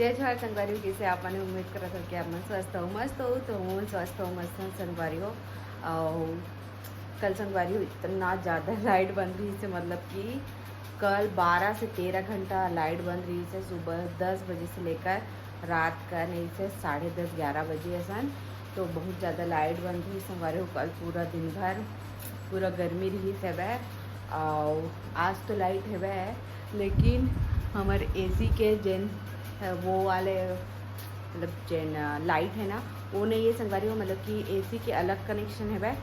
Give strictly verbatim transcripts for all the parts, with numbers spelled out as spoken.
जय जोहार संगवारी हो, कइसे आप मन? उम्मीद करत हो कि आप मन स्वस्थ हो, मस्त हो। तो हमन स्वस्थ हो, मस्त हो संगवारी हो। अउ कल संगवारी हो इतना ज़्यादा लाइट बंद रहिस हे, मतलब कि कल बारह से तेरह घंटा लाइट बंद रहिस हे, सुबह दस बजे से लेकर रात का नहीं से साढ़े दस ग्यारह बजे असन। तो बहुत ज़्यादा लाइट बंद रहिस हे संगवारी हो, कल पूरा दिन भर पूरा गर्मी रहिस हे। अउ आज तो लाइट हेवय, लेकिन हमर एसी के जेन, अ, वो वाले, मतलब, जेन, अ, लाइट हे ना, वो नहीं हे संगवारी हो, मतलब कि एसी के अलग कनेक्शन हेवय,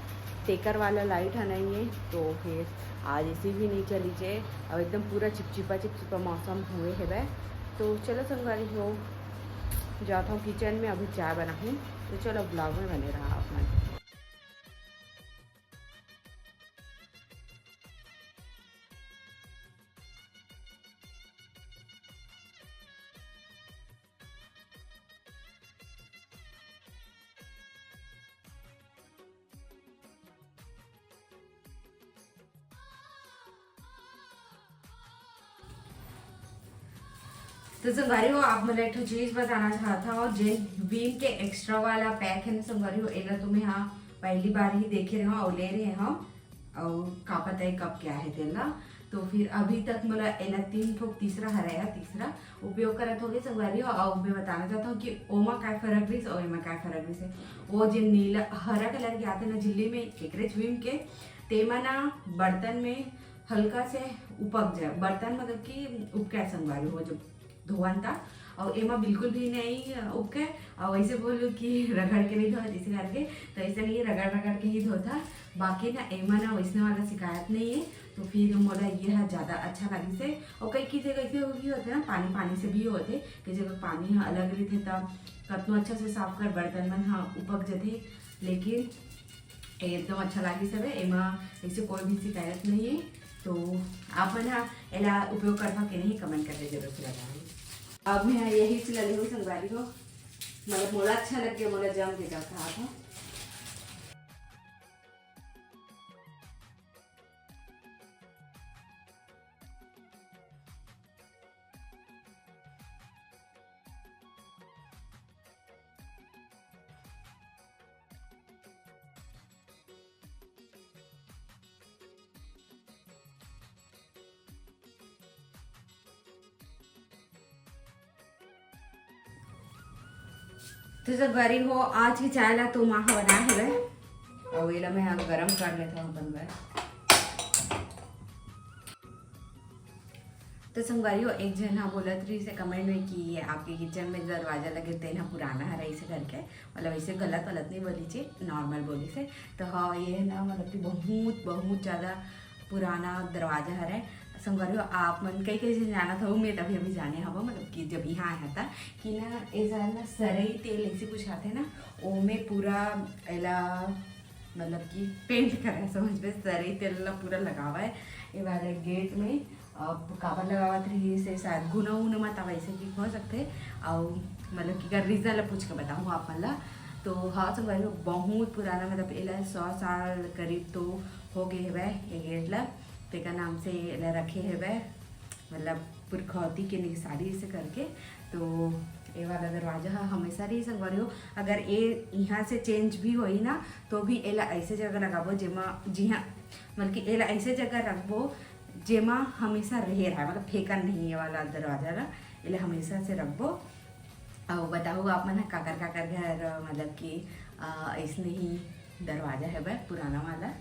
तेकर वाला लाइट ह नहीं हे। तो फिर आज एसी भी नहीं चलिस हे, अउ एकदम पूरा चिपचिपा चिपचिपा मौसम हुए हेवय। तो चलो संगवारी हो, जात हूँ किचन में, अभी चाय बनाहूँ। तो चलो, ब्लॉग में बने रहा आप मन। तो संगवारी हो, आप मन ला एक ठो चीज बताना चाहत हव, जेन वीम के एक्स्ट्रा वाला पैक हे ना संगवारी हो, एला तो मैं हा पहली बार ही देखे रहे हव अउ ले रहे हव, अउ का पता है कब क्या है तेला। तो फिर अभी तक मोला एला तीन ठो, तीसरा हरे या तीसरा उपयोग करत होगे संगवारी हो। अउ मैं बताना चाहता हूँ कि ओमा काय फर्क रहिस अउ एमा काय फर्क रहिस हे। वो जे नीला हरा कलर के आथे ना झिल्ली में, एकरेच वीम के, तेमा ना बर्तन में हल्का से उपक जाए, बर्तन मतलब कि उपके संगवारी हो जब धोवन ता, अउ एमा बिल्कुल भी नहीं उपके। अउ ऐसे बोलूँ कि रगड़ के नहीं धोवत, इसे करके तो ऐसे नहीं, रगड़ रगड़ के ही धोथा। बाकी ना एमा ना वैसने वाला शिकायत नहीं है, तो फिर मोला ये ह ज़्यादा अच्छा लगिस हे। अउ कई की जगह ऐसे हो गई होथे ना, पानी पानी से भी होथे, कि जगह पानी ह अलग रहिथे, तब कतनो अच्छा से साफ कर बर्तन मन ह उपक जथे, लेकिन एकदम अच्छा लगिस हवे, एमा ऐसे कोई भी शिकायत नहीं है। तो आप मन ह एला उपयोग करथा के नहीं, कमेंट करके जरूर से बताओ। अब मैं यही से लगे हुए संगवारी हो, मतलब मोला अच्छा लग गया, मोला जम के जाता था। तो संगवारी हो, आज के चाय ला तो माँ ह बनाए हवे, अउ एला मैं ह गरम कर लेथव अपन बर। तो संगवारी हो, एक झन ह बोलत रहिस हे कमेंट में कि आपके किचन में दरवाजा लगे तेन ह पुराना हरे, ऐसे करके, मतलब ऐसे गलत वलत नहीं बोलिस हे, नॉर्मल बोलिस हे। तो हाँ, ये है ना, मतलब कि बहुत बहुत ज़्यादा पुराना दरवाजा हरे। संगवारी हो, आप मन कई कई झन जानत हव, मैं तभी अभी जाने हव, मतलब कि जब यहाँ आया था कि ना, ऐसा ना सरई तेल ऐसे कुछ आथे ना, ओमे पूरा एला मतलब कि पेंट करे, समझ में, सरई तेल ला पूरा लगावा है ये वाले गेट में। अब काबर लगावत रहिस हे, शायद घुना उना मत आवय, ऐसे भी हो सकथे। अउ मतलब कि अगर रीजन ला पूछ के बताहूँ आप मन ला, तो हाँ संगवारी हो, बहुत पुराना, मतलब एला सौ साल करीब तो हो गए हवय ये गेट ला, तेकर नाम से एला रखे हवय, मतलब पुरखौती के निशानी से करके। तो ये वाला दरवाजा ह हमेशा रही संगवारी हो। अगर ये यहाँ से चेंज भी होई ना, तो भी एला ऐसे जगह लगाबो जेमा, जिहाँ, मतलब कि एला ऐसे जगह रखबो जेमा हमेशा रहे रहे, मतलब फेंकन नहीं ये वाला दरवाजा ला, एला हमेशा से रखबो। अउ बताहू आप मन ह काकर काकर घर, मतलब कि, अ, ऐसने ही दरवाजा हवय पुराना वाला।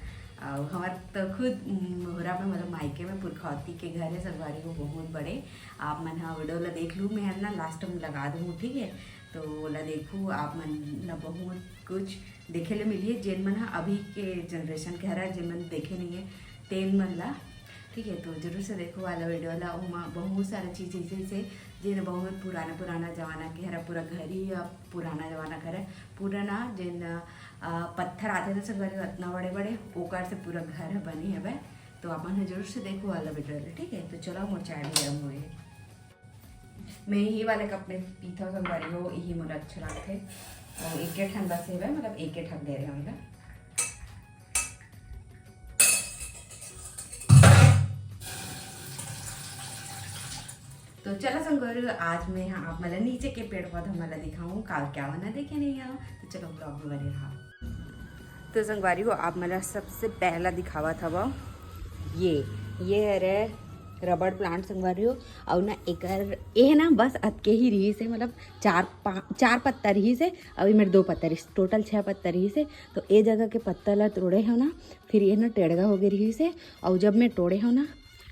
अउ हमर तो खुद मोहरा में, मतलब मायके में पुरखौती के घर है संगवारी हो, बहुत बड़े। आप मन ह वीडियो ला देख लू, मैं ह ना लास्ट में लगा दूँ, ठीक है? तो ओला देखू, आप मन ला बहुत कुछ देखे ले मिलही, जेन मन ह अभी के जनरेशन के हरा, जेन मन देखे नहीं है, तेन मन ला, ठीक है? तो जरूर से देखो वाला वीडियो ला, ओमा बहुत सारा चीज ऐसे ऐसे जेन बहुत पुराना पुराना जमाना के हरा, पूरा घर ही अब पुराना जमाना के हरा, पुराना जेन, अ, पत्थर आथे ना संगवारी, अतना बड़े बड़े, ओकर से पूरा घर ह बने हवय। तो आप मन ह जरूर से देखो वाला वीडियो ला, ठीक है? तो चलो, मोर चाय भी गरम होए हे। मैं यही वाले कप में पीथव संगवारी हो, यही मोला अच्छा लगथे। अउ एके ठन बस हेवय, मतलब एके ठन दे रहे हवय। तो चला संगवारी हो, आज मैं यहाँ आप मन ला नीचे के पेड़ पौधा मन ला दिखाऊँ, काबर कि आप मन देखे नहीं हो। तो चलो vlog में बने रहा। तो संगवारी हो, आप मन ला सबसे पहला दिखावत हवं ये, ये हरे rubber plant संगवारी हो। अउ ना एकर, ये ना बस अतके ही रहिस हे, मतलब चार पा-, चार पत्ता रहिस हे, अउ एमेर दो पत्ता रहिस, total छः पत्ता रहिस हे। तो ए जगह के पत्ता ला तोड़े हवं ना, फिर ये ना टेड़गा हो गे रहिस हे, अउ जब मैं तोड़े हवं ना,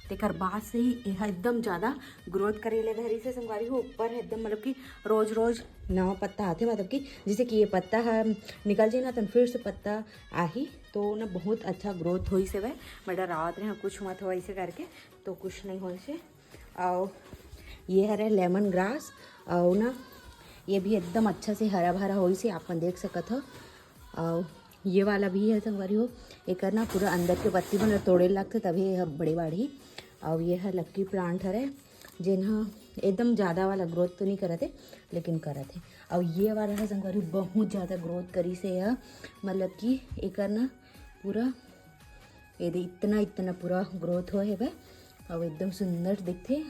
तेकर बाद से ही एहा एकदम ज़्यादा growth करे ले धरिस हे संगवारी हो। ऊपर हे एकदम, मतलब कि रोज रोज नवा पत्ता आथे, मतलब कि जैसे कि ये पत्ता ह निकल जाही ना, तो फिर से पत्ता आही, तो ना बहुत अच्छा growth होइस हवय। मैं डरावत रहेंव कुछ मत हो ऐसे करके, तो कुछ नहीं होइस हे। अउ ये हरे lemon grass, अउ ना ये भी एकदम अच्छा से हरा भरा होइस हे, आप मन देख सकत हो। अउ ये वाला भी है संगवारी हो, एकर ना पूरा अंदर के पत्ती मन तोड़े लगथे, तभी ये ह बड़े बाढ़ही। अउ ये ह lucky plant हरे, जेन ह एकदम ज़्यादा वाला growth तो नहीं करत हे, लेकिन करत हे। अउ ये वाला ह संगवारी बहुत ज़्यादा growth करिस हे, यह मतलब कि एकर ना पूरा ये दे इतना, इतना पूरा growth होए हेवय, अउ एकदम सुंदर दिखथे।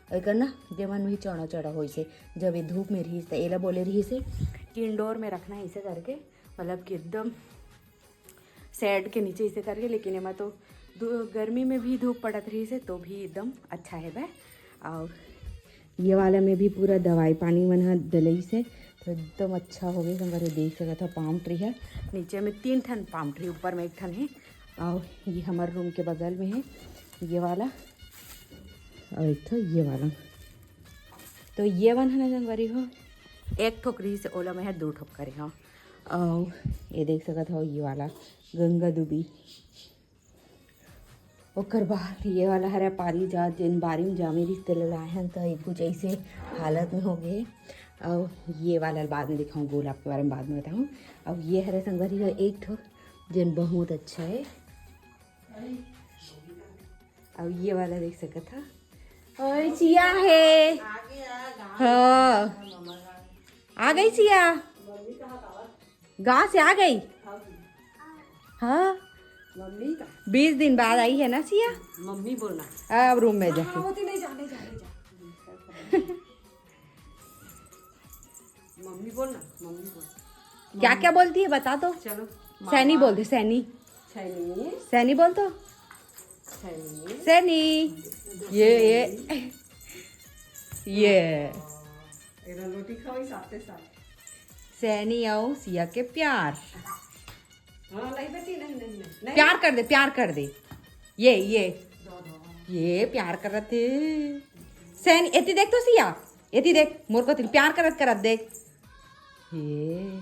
एकर ना जेमन भी चौड़ा चौड़ा होइस हे, जब ये धूप में रहिस त एला बोले रहिस हे कि indoor में रखना है इसे करके, मतलब कि एकदम shade के नीचे इसे करके, लेकिन एमा तो धू-, गर्मी में भी धूप पड़त रहिस हे तो भी एकदम अच्छा हेवय। अउ ये वाला में भी पूरा दवाई पानी मन ह डलइस हे, तो एकदम अच्छा हो गे। संगवारी देख सकत हो palm tree हे, नीचे में तीन ठन palm tree, ऊपर में एक ठन हे। अउ ये हमर room के बगल में हे ये वाला, अउ एक ठो ये वाला। तो ये मन ह ना संगवारी हो, एक ठोक रहिस हे, ओला मैं ह दो ठोक करे हव। अउ ये देख सकत हो ये वाला गंगा दुबी, ओकर बाद ये वाला हरे पारिजात, जेन बारी में जामे रहिस तेला लाए हन, त ये कुछ ऐसे हालत में हो गे। अउ ये वाला बाद में दिखाऊँ, गुलाब के बारे में बाद में बताऊँ। अउ ये हरे संगवारी हो एक ठो, जेन बहुत अच्छा है। अउ ये वाला देख सकत हा, ओए सिया है। हाँ, आ गई सिया। गाँव से आ गई। हाँ, मम्मी का बीस दिन बाद आई है ना सिया। मम्मी बोलना। अब room में जा। हाँ, होती नहीं, जा, नहीं जा, नहीं जा। मम्मी बोलना, मम्मी बोल। क्या क्या बोलती है बता तो। चलो, सैनी मामा। बोल दे, सैनी। सैनी। सैनी बोल तो। सैनी। सैनी। ये, ये। ये। एरा रोटी खाओ इस आते साथ। सैनी अउ सिया के प्यार। हाँ, नहीं बेटी, नहीं, नहीं, नहीं, नहीं। प्यार कर दे, प्यार कर दे। ये, ये। दो, दो। ये प्यार करत हे। सैनी, एती देख तो सिया, एती देख, मोर कोती प्यार करत करत देख। ये,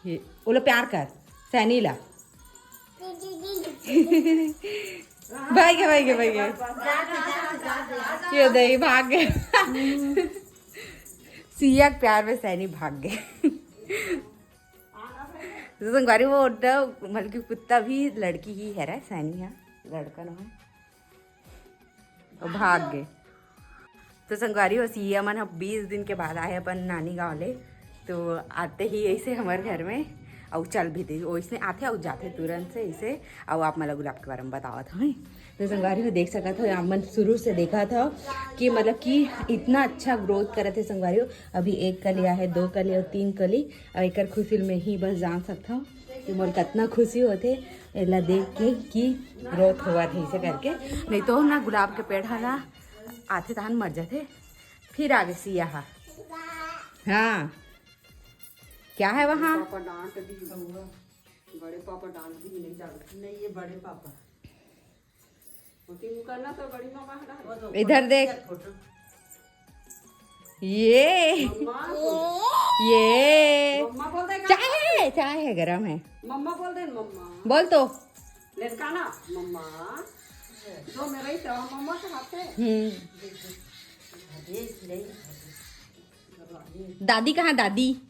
ये, ओला प्यार कर, सैनी ला। भाग गे, भाग गे, भाग गे। ये दे, भाग गे। सिया के प्यार में सैनी भाग गे। तो संगवारी वो ओड्डा, मतलब कि कुत्ता भी लड़की ही है रे, सैनी है, लड़का ना है। वो भाग गे। तो संगवारी हो, सिया मन ह बीस दिन के बाद आए अपन नानी गाँव ले, तो आते ही ऐसे हमर घर में, अउ चल भी दे, ओइसने आथे अउ जाथे तुरंत से ऐसे। अउ आप मन ला गुलाब के बारे में बतावत हवे। तो संगवारी हो, देख सकत हो, आप मन शुरू से देखत हो कि मतलब कि इतना अच्छा growth करत हे संगवारी हो। अभी एक कली आहे, दो कली अउ तीन कली, अउ एकर खुशी में ही बस जान सकत हो कि मोर कतना खुशी होथे एला देख के कि growth होवत हे ऐसे करके। नहीं तो ना गुलाब के पेड़ ह ना आथे तहन मर जाथे। फिर आगे सिया हा। हाँ, क्या है वहाँ? पापा डांट दी। बड़े पापा डांट दी, नहीं जावे। नहीं, ये बड़े पापा। होती मुका ना तो बड़ी मामा हटा। इधर देख। ये। मम्मा बोल। ये। मम्मा बोल दे का? चाय है, चाय है, गरम है। मम्मा बोल दे, मम्मा। बोल तो। लटकाना, मम्मा। दो मेरे ही तो मम्मा के हाथ है। हम्म। दादी कहाँ, दादी?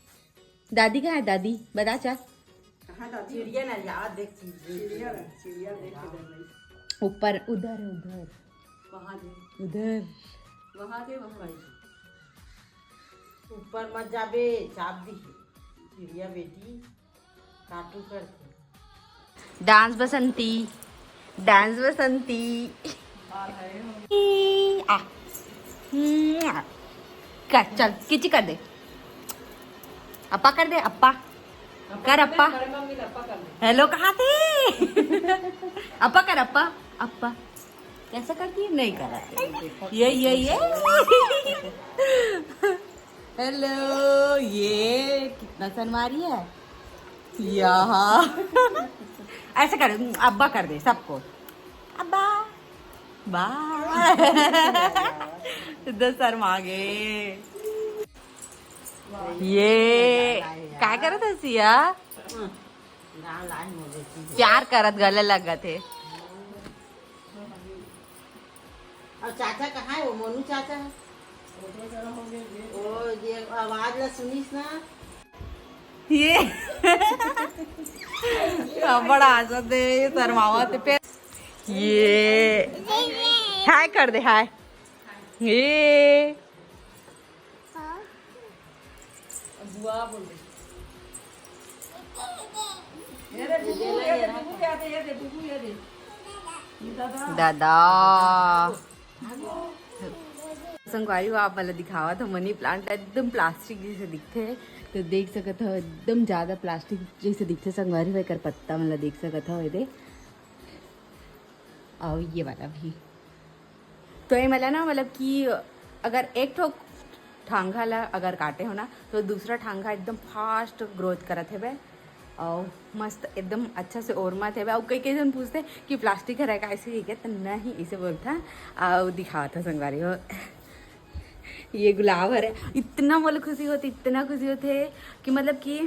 दादी कहाँ है, दादी? बता चल। कहाँ दादी? चिड़िया ना याद देख, चिड़िया। चिड़िया, चिड़िया देख के डर रही। ऊपर, उधर है, उधर। वहाँ दे। उधर। वहाँ दे, वहाँ। ऊपर मत जाबे, चाप दी। चिड़िया बेटी, काटू करके। Dance बसंती, dance बसंती। आ, कर, चल किची कर दे, अप्पा कर दे, अप्पा कर, अप्पा। हेलो कहा थे? अप्पा कर, अप्पा, अप्पा। कैसा करती है? नहीं करा। ये ये ये हेलो, ये कितना शर्मा रही है। यहाँ ऐसे कर, अब्बा कर दे सबको, अब्बा। बाय। इतना शर्मा गए। ये का करत है सिया? प्यार करत गले लगत है। और चाचा कहाँ है? वो मोनू चाचा है। ओ ये आवाज ला सुनिस ना। ये बड़ा हंसत है, ये शर्मावत है। ये हाय कर दे, हाय। ये दादा संगवारी हो, आप वाला दिखावा था मनी प्लांट एकदम प्लास्टिक जैसे दिखते हैं। तो देख सकत हो एकदम ज्यादा प्लास्टिक जैसे दिखते संगवारी हो। एकर पत्ता मतलब देख सकत हो ये दे। और ये वाला भी। तो ये मला ना मतलब कि अगर एक ठो ठांगा ला अगर काटे हो ना तो दूसरा ठांगा एकदम फास्ट ग्रोथ करत हेबे। और मस्त एकदम अच्छा से ओरमत हेबे। और कई कई जन पूछते कि प्लास्टिक हरे का ऐसे ही क्या, तो नहीं ऐसे बोलता। और दिखावत हो संगवारी हो ये गुलाब हरे, इतना मोला खुशी होती, इतना खुशी होते कि मतलब कि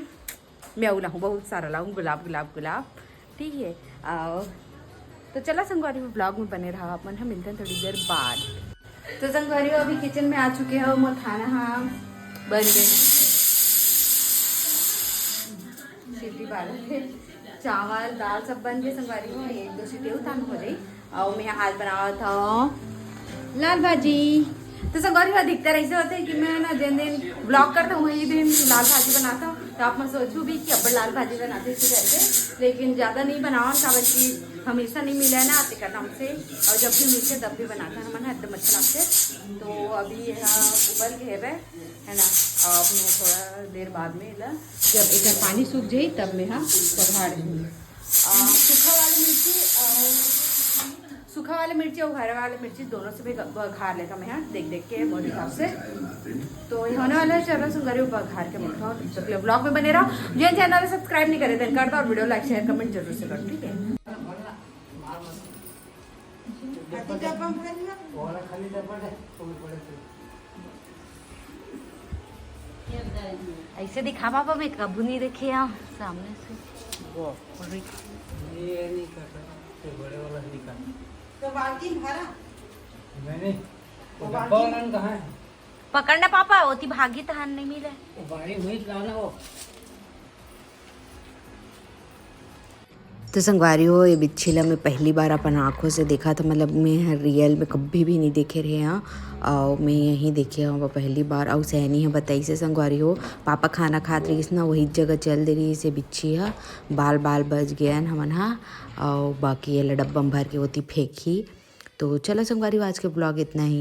मैं अउ लाहूँ, बहुत सारा लाहूँ गुलाब गुलाब गुलाब। ठीक है। और तो चला संगवारी हो ब्लॉग में बने रहा, अपन हम मिलते हैं थोड़ी देर बाद। तो संगवारी हो अभी किचन में आ चुके हो, मोर खाना हाँ बन गए, सीटी बारत हे, चावल दाल सब बन गए संगवारी हो, एक दो सीटी उतान हो जाई। और मैं आज बनावत हूँ लाल भाजी। तो संगवारी हो अधिकतर ऐसे होते हैं कि मैं ना जिन दिन ब्लॉग करता हूँ वही दिन लाल भाजी बनाता हूँ। तो आप मैं सोचू भी कि अब लाल भाजी बनाते इसे करके, लेकिन ज्यादा नहीं बनावा काबर कि हमेशा नहीं मिला है ना आते का नाम से। और जब भी मिलते तब भी बनाता है मन एकदम अच्छा लगते। तो अभी यहाँ उबल के है है ना। अब मैं थोड़ा देर बाद में ला जब एक पानी सूख जाई तब मैं हाँ पघाड़ दूँगी। सूखा वाली मिर्ची, सूखा वाली मिर्ची और हरा वाली मिर्ची दोनों से भी बघार लेता मैं हाँ देख देख के मोर हिसाब से। तो ये होने वाला है चलो संगवारी बघार के मिलता हूँ। तो ब्लॉग में बने रहो। जिन चैनल सब्सक्राइब नहीं करे देन कर दो और वीडियो लाइक शेयर कमेंट जरूर से करो, ठीक है। ऐसे दिखा पापा, मैं कभी नहीं देखे यहाँ सामने से। ये नहीं कर रहा, ये बड़े वाला निकाल। तो बाल्टी भरा। नहीं नहीं, वो डब्बा वाला कहाँ है? पकड़ना पापा, ओती भागी तहान नहीं मिले। वो बारी हुई लाना वो। तो संगवारी हो, ये बिच्छी ला मैं पहली बार अपन आँखों से देखा था, मतलब मैं रियल में कभी भी नहीं देखे रहे हाँ। और मैं यहीं देखे हूँ वो पहली बार। और सैनी है बताई से संगवारी हो, पापा खाना खात रहीस ना, वही जगह चल दे रहीस ये बिच्छी हा। बाल बाल बच गए हमन हा। और बाकी ये ला डब्बा में भर के होती फेंकी। तो चलो संगवारी हो, आज के ब्लॉग इतना ही।